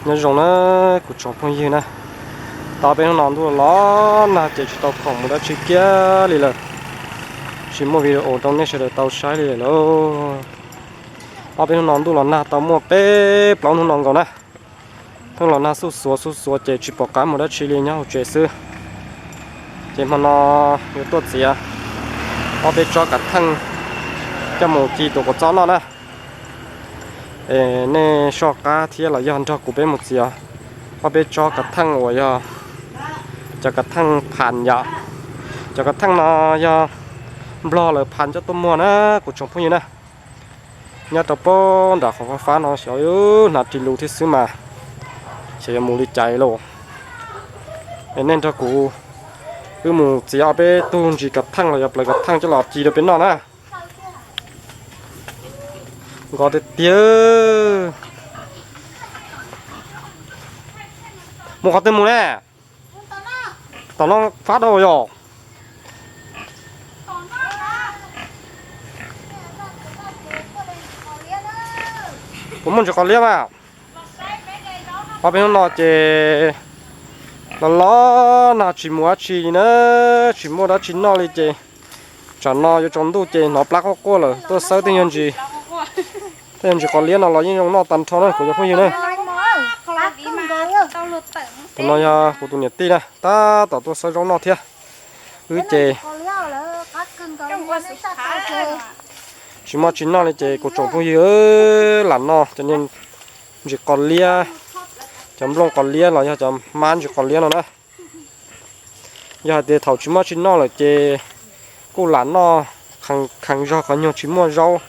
Nyob zoo na kuv tsoom phooj ywg na, tau peb hnub no ntuj los nag ces tsis tau khoom mus dab tsi kiag li lawm, tsis muaj video rau nej sawv daws tau saib li lawm lauj. Ob peb hnub no ntuj los nag tau muaj peb plaub hnub no nkaus na, pheej los nag xuj xuav xuj xuav ces tsis pom qab mus dab tsi li, nyob hauv tsev xwb. Ces hmo no yuav tuaj txiav ob peb tsob kav theej coj mus ci tus quav txob noj na. Es nej soj qab thiab los yog nrog kuv peb mus txiav ob peb tsob kav theej uas yog cov kav theej phas yom. Cov kav theej no yog Nplog lawv phas coj tuaj muag na kuv tsoom phooj ywg na. Nyob rau pab nram qhov fab fab no xyov hnav ris lus thiab xwb mas xyov yuav mus li cas lauj. Es nej nrog kuv wb mus txiav ob peb tug ntsis kav theej los yog plawv kav theej coj los ci rau peb noj na. Nkos tiag tiag. Mus qhov twg mus ne? Tom no fab dhau yom. Puas muaj ntsis qos liab mas? Ob peb hnub no ces los los nag tsis mus dab tsi li na, tsis muaj dab tsi noj li ces tsam no yuav tsaus ntuj ces hnov plab quaj quaj lawm tuaj xawb tej nyuag ntsis, tej nyuag ntsis qos liab no los yeej zoo noj tag nrho na kuv cov phooj ywg na. Tus no yog kuv tus niam tij na, tab tom tuaj xawb zaub noj thiab. Wb ces tsis muaj tsi noj li ces kuv tsoom phooj ywg lam noj cov niag ntsis qos liab, cov nplooj qos liab los yog cov hmab ntsis qos liab no na. Yog hais tias thaum tsis muaj tsi noj lawm ces kuj lam noj, kheev zog qhov nyuag tsis muaj zaub,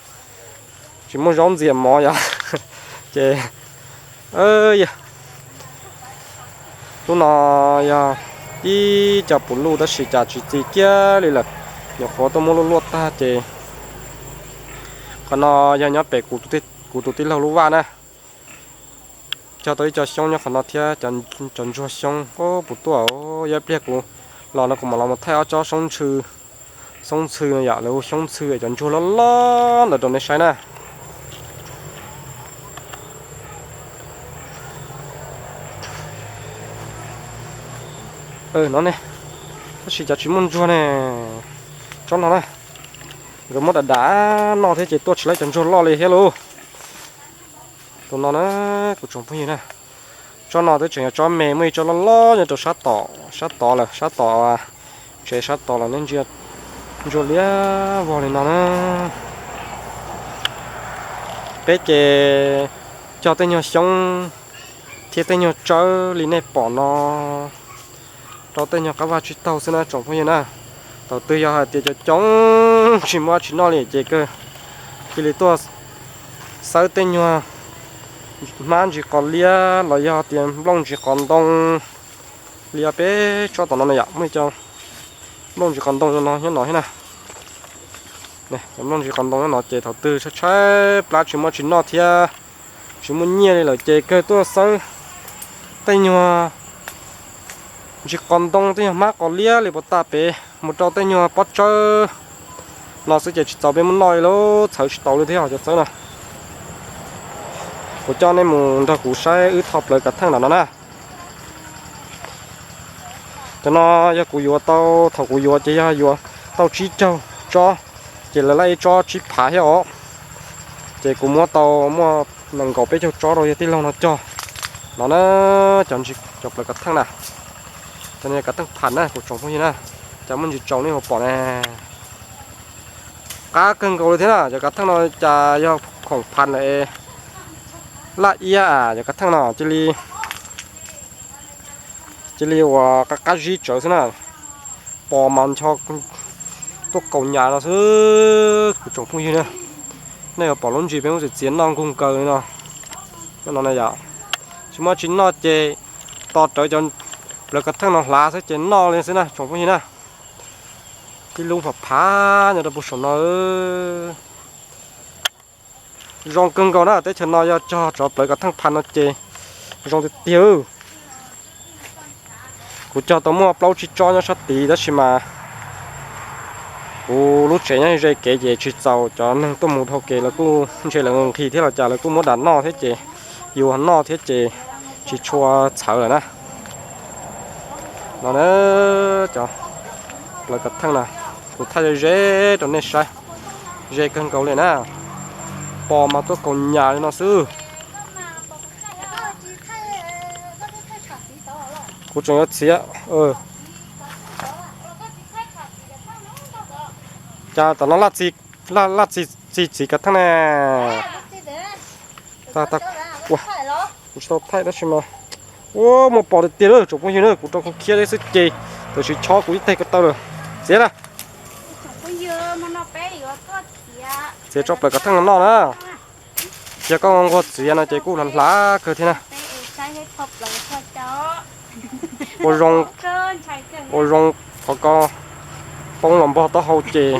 tsis muaj zaub ntxias mov yom. Ces lub no yog ib co puv luj tab sis cas tsis txi kiag li lawm, nyuam qhuav tuaj muab luaj luaj tag ces qhov no yog nyob pem kuv tus tij laug lub vaj na. Cog tau ib co xyoob nyob qhov no thiab, cov ntsuag xyoob puv tuaj. Yog ib pliag kuv los no kuv mam los mus thaij ob tsob xoob ntxhw, xoob ntxhw no yom, lawv hu xyoob ntxhw cov ntsuag loj loj ntawd rau nej saib na. No ne, tab sis cov tsis muaj ntsuag ne, tsob no na, nkawd muab dav dav noj thiab ces tuaj tsis laib cov ntsuag loj li thiab lauj. Tus no na, kuv tsoom phooj ywg na, tsob no twb tseem yog tsob me, muaj ib tsob loj loj nyob rau sab tom, sab tod lawm, sab tom tsev sab tod los nej ntsia ntsuag liab vog li no na. Peb ces cog tej nyuag xyoob thiab tej nyuag tsawb li nej pom no rau tej nyuag qab vaj tsib taug xwb na tsoom phooj ywg na. Thaum twg yog hais tias cov coob tsis muaj dab tsi noj li ces kawg cia li tuaj xawb tej nyuag hmab ntsis qos liab los yog tias nplooj ntsis qos ntoo li ob peb tsob tom no na yom, muaj ib co nplooj ntsis qos ntoo no nyob no thiab na. Cov nplooj ntsis qos ntoo nyob no ces thaum twg tshaib tshaib plab tsis muaj dab tsi noj thiab tsis muaj nyiaj li lawm ces kawg tuaj xawb tej nyuag ntsis qos ntoo, tej nyuag hmab qos liab li puas tas pem mus rau tej nyuag pob tsawb no xwb ces tsis txaus peb muab noj li lauj, txhawv tsis taus li thiab cov txawb no. Kuv coj nej mus nrog kuv saib wb tho plawv kav theej ntawm no na. Cov no yog kuv yuav tau, thaum kuv yuav ces yog yuav tau tsib caug tsob, ces lawv laij ib tsob tsib phav thiab os. Ces kuv muab tau muaj nees nkaum peb caug tsob rau yawg tij laug no cog. No na, cov plawv kav theej na, cov no kav theej phas na kuv tsoom phooj ywg na, cov muaj ntsis tsaus nej puas pom ne. Qab kawg nkaus li thiab na, cov kav theej no cas yog khoom phas lawm. Laj iab cov kav theej no cia li, cia li uas qab qab zib tsawv xwb na. Pos mas ncho tuaj kaus nyas no xwb kuv tsoom phooj ywg na. Nej yuav pom lub ntsis peb muab txiav txiav noj nkuj nkaws li no. Nyob no na yom, tsis muaj dab tsi noj ces tos rawv cov plawv kav theej no hlav xwb ces noj li xwb na tsoom phooj ywg na. Tib lub phav phav nyob rau puag saum no. Zoo kawg nkaus na, teb chaws no yog cog cov plawv kav theej phas no ces zoo tiag tiag. Kuv cog tau muaj plaub tsib tsob nyob sab tid tab sis mas kuv lub tsev nyob ze kev ces tsis txaus, cov neeg tuaj mus dhau kev lawv kuj ntshe lawv nqhis thiab los cas lawv kuj muab dam noj thiab ces yus noj thiab ces Tsis tshua txhawv lawm na. No na, cov plawv kav theej na, kuv thaij ze ze rau nej saib, ze kawg nkaus li na. Pos mas tuaj kaus nyas li no xwb. Kuv tseem yuav txiav. Cas tom no laj txi, laj txi txiv kav theej ne. Kuv tsis tau thaij tab sis mas, ua muaj pos tiag tiag lawm tsoom phooj ywg na, kuv rau kuv khiab li xwb ces tam sim chob kuv ib teg ko taw lawm. Txiav na. Txiav tsob plawv kav theej no noj na. Yog koj nquag txiav no ces kuj hlav hlav kawg thiab na. Ua zoo, ua zoo qhov koj poob los npog taub hau ces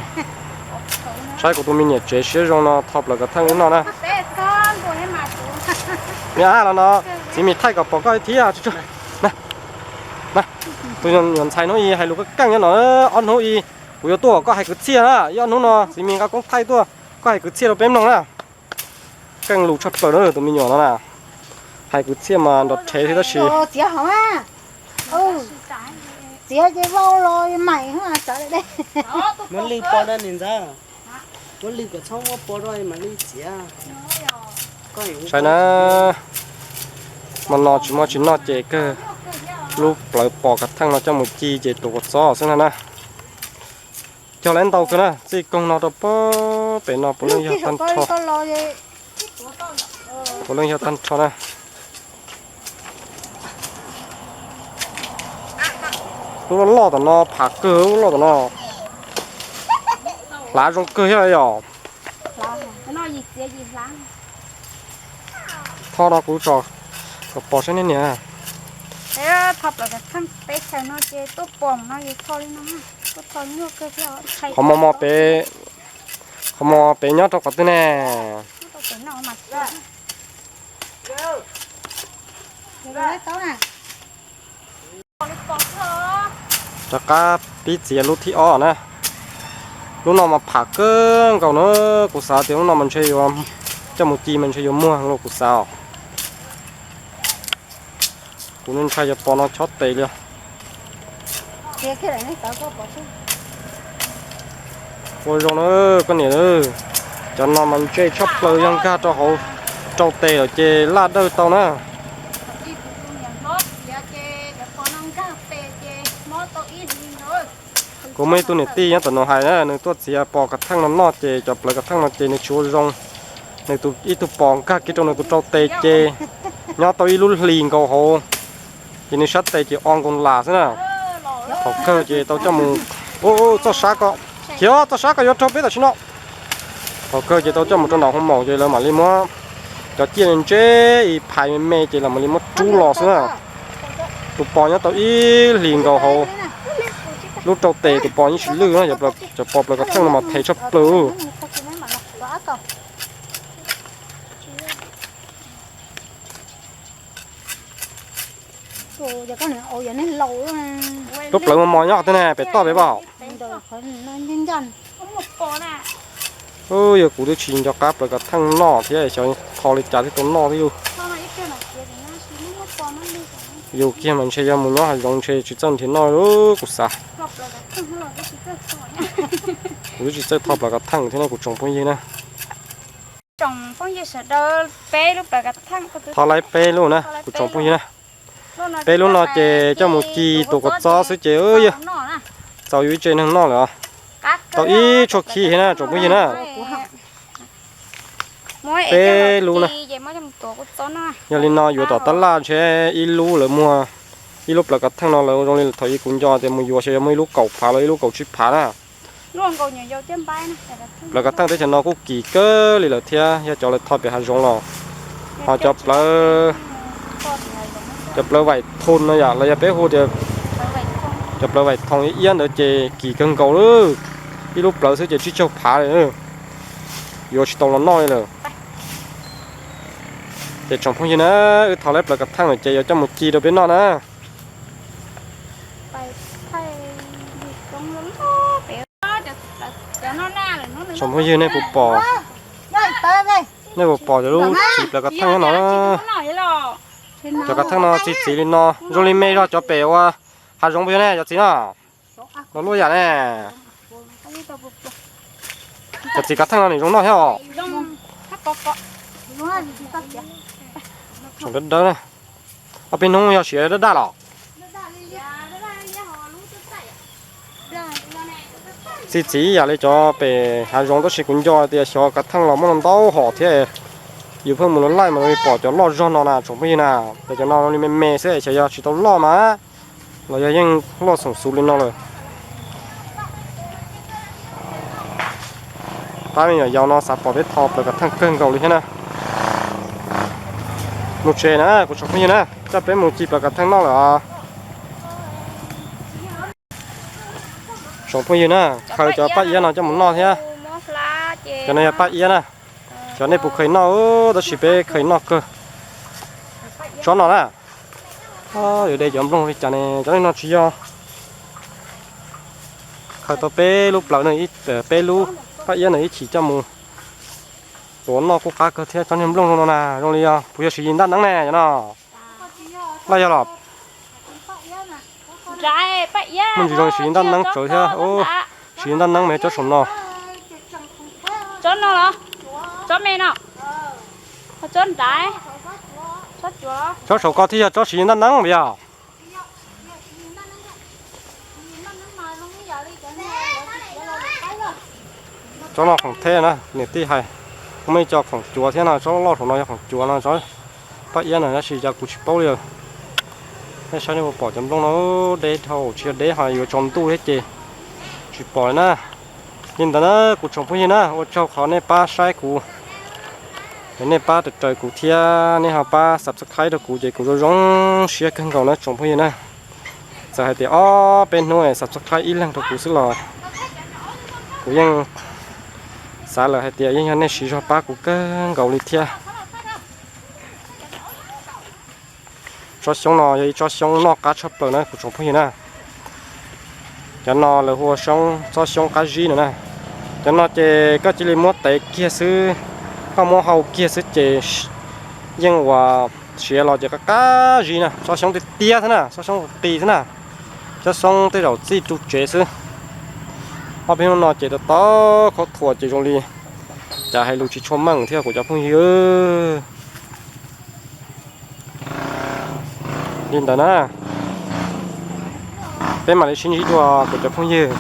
saib kuv tus me niam tsev siab zoo no tho plawv kav theej wb noj na. Me ab los no, txiv mis thaij kom pom koj thiab. Tus nyuam ntxhais hnub i hais lus keej keej nyob no, ob hnub i kuv yuav tuaj kom koj hais kwv txhiaj na, ib ob hnub no txiv mis nqa koob thaij tuaj koj hais kwv txhiaj rau peb mloog na. Keej lus tshaj plaws na tus me nyuam no na. Hais kwv txhiaj mas nrov rhev thiab tab sis Muab lwj pov rau niam ntxawm. Muab lwj kom txhob muab pov rau mam li txiav. Saib na, hmo no tsis muaj tsis noj ces kawg lub plawv pos kav theej no coj mus ci ces tuav kua txob xwb na na. Cog lawv ntau kawg na, txij koog no rau pem no puav leej yog tag nrho. Puav leej yog tag nrho na. Lub loj loj tom no pham kawg, lub loj tom no hlav zoo kawg thiab yom. Tho no kuv tso kom pom saib nej niam. Qhov mos mos pem, qhov mos mos pem nyob rau qhov twg ne? Rov qab pib txiav lub thib ob na. Lub no mas pham kawg nkaus na, kuv xav tias lub no mas ntshe yuav coj mus ci mas ntshe yuav muag los kuv xav os. Kuv ntshai cov pos no chob tes li. Ua zoo na koj niam, cov no mas ntse tshaj plaws yog nkag rau hauv rau tes lawm ces laj dawj tau na. Kuv muaj ib tug niam tij nyob tom no hais na, nws tuaj txiav pos kav theej no noj ces cov plawv kav theej no ces nws tsis ua zoo. Nws tus ib tug pos nkag kiag rau nws tus rau tes ces nyob tau ib lub hlis nkaus hauv, ces nws sab tes ces o nkaus las xwb na. Thaum kawg ces tau coj mus, txoj sab ko, khiav txoj sab ko yuav raug peb tam sim no. Thaum kawg ces tau coj mus rau nram hoo maum ces lawv mam li muab cov ciaj ntse ib phais me me ces lawv mam li muab rub los xwb na. Tus pos nyob tau ib hlis nkaus hauv lub rau tes, tus pos yeej tsis lwj na, cov pos plawv kav theej no mas phem tshaj plaws. Lub plawv mos mos nyob qhov twg ne, pem toj pem pom? Yog kuv twb tsis nco qab plawv kav theej noj thiab xyov tho li cas thiaj tau noj thiab lauj. Yus kiag mas ntshe yog mus nyob hav zoov ntshe tsis txawj nrhiav noj lauj kuv xav. Kuv twb tsis txawj tho plawv kav theej thiab ne kuv tsoom phooj ywg na. Tho laib peb lub na kuv tsoom phooj ywg na. Peb lub no ces coj mus ci tus kua txob xwb ces yog txaus yus ib tse neeg noj lawm os. Tau ib tshuaj khi thiab na tsoom phooj ywg na. Peb lub na. Yog li no yuav tom tab laj ntshe ib lub lawv muag, ib lub plawv kav theej no lawv zoo li thaum ub kuv nco tias mus yuav xyov yuav muaj ib lub kaum phav los ib lub kaum tsib phav na. Plawv kav theej teb chaws no kuj kim kawg li lawm thiab yog cov lawv tho pem hav zoov los. Ho cov plawv, cov plawv vaim thoos no yom los yog peb hu tias cov plawv vaim thoos iab ntawd ces kim kawg nkaus lawm. Ib lub plawv xwb ces tsib caug phav li, yuav tsis tau los noj li lawm. Ces tsoom phooj ywg na, wb tho laib plawv kav theej lawm ces yuav coj mus ci rau peb noj na. Tsoom phooj ywg nej puas pom, nej puas pom cov lub txiv plawv kav theej no? Cov kav theej no txi txiv li no zoo li me zog cov pem ua hav zoov puas yog ne cov txiv no? Los luaj yam ne. Cov txiv kav theej no nws zoo noj thiab os. Tseem dawb dawb na. Ob peb hnub yog siav daj daj los. Txi txiv ib yam li cov pem hav zoov tab sis kuv nco tias xyov kav theej los muaj ntau hom thiab. Yus pheej mus los laij mas li pom cov loj zog no na tsoom phooj ywg na. Ces cov no li me me xwb xyov yog tsis tau loj mas los yog yeej loj xoom xuv li no lawm. Pab me nyuam yaus no xav pom peb tho plaws kav theej kawg nkaus li thiab na. Mus tsev na kuv tsoom phooj ywg na, coj peb mus ci plaws kav theej noj lawm os. Tsoom phooj ywg na, khaws cov paj iab no coj mus noj thiab. Cov no yog paj iab na. Cov nej puas khaws noj tab sis peb khaws noj kawg. Tsob no na, yuav de cov nplooj li cas ne, cov no tsis yog. Khaws tau peb lub plaws no, peb lub paj iab no ib chim coj mus tuav noj kuj qab kawg thiab. Tsob niag nplooj zoo no na, zoo li yog puas yog siv yim ntaj neeb ne cov no? Laj yog los. Muaj ntsis zoo siv yim ntaj neeb tsawv thiab. Siv yim ntaj neeb mas yog cov saum no. Tsob no los? Tsob me no. Tsob nrad. Tsob saum ko thiaj yog tsob siv yim ntaj neeb mas yog. Tsob no khoom theb na, niam tij hais. Muaj ib co khoom cuav thiab no, tsob loj saum no yog khoom cuav no, tsob paj iab no tab sis cas kuv tsis paub li. Nej saib nej puas pom cov nplooj no deb dhau, tsis yog deb ho yuav tsaus ntuj thiab ces tsis pom li na. Li ntawd na kuv tsoom phooj ywg na, ua tsaug qhov nej pab saib kuv, nej pab raws raws kuv thiab nej ho pab subscribe rau kuv ces kuv zoo zoo siab kawg nkaus na tsoom phooj ywg na. Txawm hais tias ob peb hnub subscribe ib leeg rau kuv xwb los kuv yeej xav lawm hais tias yeej yog nej siv zog pab kuv kawg nkaus li thiab. Tsob xyoob no yog ib tsob xyoob noj qab tshaj plaws na kuv tsoom phooj ywg na. Cov no lawv hu ua tsob xyoob qab zib no na. Cov no ces koj cia li muab tev kiag xwb, koj muab hau kiag xwb ces yeej ua siav los ces qab qab zib na. Tsob xyoob tiaj tiaj xwb na, tsob xyoob qis xwb na, tsob xyoob tej zaum txij ru tsev xwb. Ob peb hnub no ces tau tau khaub thuas ces zoo li cas hais lus tsis tshua meej thiab kuv cov phooj ywg. Li ntawd na, peb mam li sib ntsib dua kuv cov phooj ywg.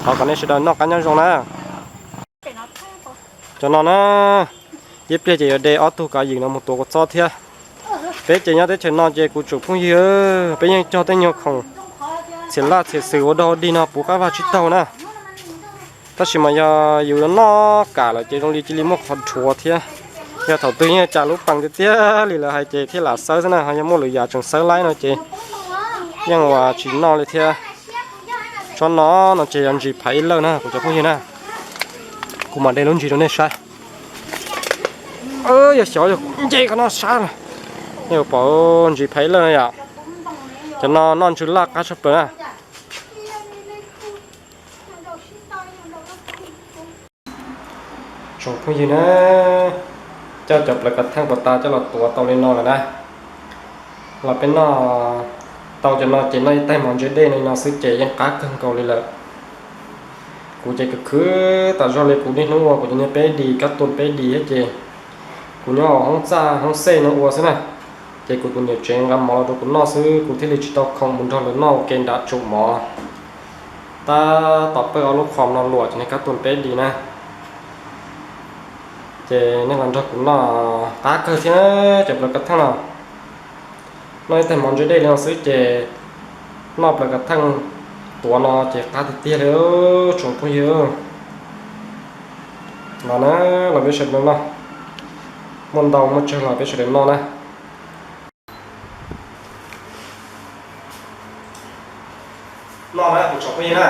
Thov kom nej sawv daws noj qab nyob zoo na. Cov no na, ib pliag ces yuav de ob tug kav ywm no mus tuav kua txob thiab. Peb ces nyob teb chaws no ces kuv tsoom phooj ywg, peb yeej cog tej nyuag khoom txhiam laj txhiam xwm ua dog ua dig no puv qab vaj tsib taug na. Tab sis mas yog yus yuav noj kam lawm ces zoo li cia li muaj qhov dhuav thiab. Yog thaum twg yeej cas lub pees tiag tiag li lawm hais ces thiaj lam xawb xwb na, ho yog muaj lwm yam tseem xawb laib no ces yeej ua tsis noj li thiab. Tsob no no ces yog ntsis phaiv ib lawj na kuv cov phooj ywg na. Kuv mam de lub ntsis rau nej saib. Yog xyov yog nce qhov no sab lawm. Nej yuav pom ntsis phaiv ib lawj na yom. Cov no noj ntsw laj qab tshaj plaws na. Tsoom phooj ywg na, coj cov plaws kav theej puas tas coj los tuav tau li no lawm na. Los peb noj tau cov no ces noj ib tais mov ntse dej no xwb ces yeej qab kawg nkaus li lawm. Kuv ces khwv khwv tas zog li kuv niaj hnub ua kuv cov niag peb dis kab tuam peb dis thiab ces kuv nyob hauv hoob txaj hoob xej no ua xwb na. Ces kuv tus niam tsev nqa mov los rau kuv noj xwb kuv thiaj li tsis tau khoom mus nrog lawv noj ua ke nram tsum mov. Tab tom pawj ob lub qhom no luam cov niag kab tuam peb dis na. Ces nej los nrog kuv noj qab kawg thiab cov plaws kav theej no. Noj ib tais mov ntse dej li no xwb ces noj plaws kav theej tuav no ces qab tiag tiag li tsoom phooj ywg. Los na, los peb sawv daws noj. Muaj ntau muaj tsawg los peb sawv daws noj na. Noj na kuv tsoom phooj ywg na,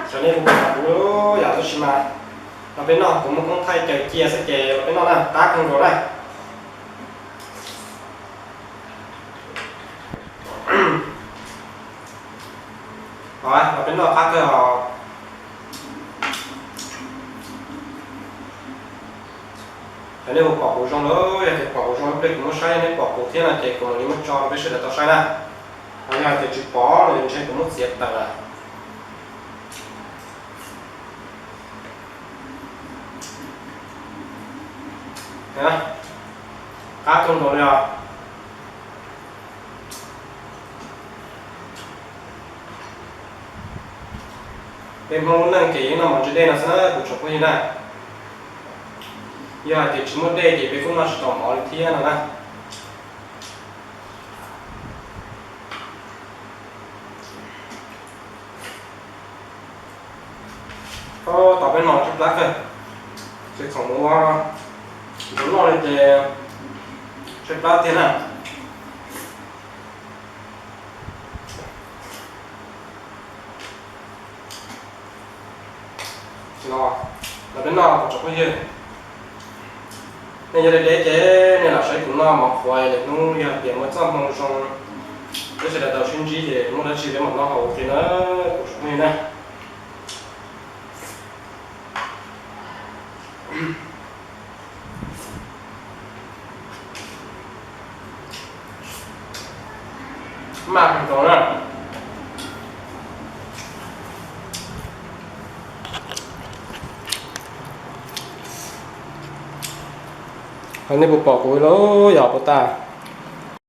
xyov nej puas kam kuv yam tab sis mas los peb noj, kuv muaj koob thaij caws cia xwb ces los peb noj na, qab kawg nkaus na. Los peb noj qab kawg os. Yog nej puas pom kuv zoo lawm, yog tias pom kuv zoo lub pliag kuv muab saib, yog nej pom kuv thiab no ces kuv mam li muab tso rau peb sawv daws tau saib na. Ho yog hais tias tsis pom no ces ntshe kuv muab txiav tawm lawm. Qab kawg nkaus li os. Peb Hmoob lub neej ces yeej noj mov ntse dej no xwb na kuv tsoom phooj ywg na. Yog hais tias tsis muaj dej ces peb kuj noj tsis tau mov li thiab no na. Tab tom peb no tshaib plab kawg, ces thaum mus ua ntxuav noj li ces tshaib plab tiag na. Los peb noj tsoom phooj ywg, nej nyob deb deb ces nej lam saib kuv noj mov qhuav, lwm hnub yog tias muaj txoj hmoo zoo peb sawv daws tau sib ntsib ces muaj dab tsi peb mam noj haus ua ke na kuv tsoom phooj ywg na. Maj kawg nkaus na. Ho nej puas pom kuv lawm yog puas tas?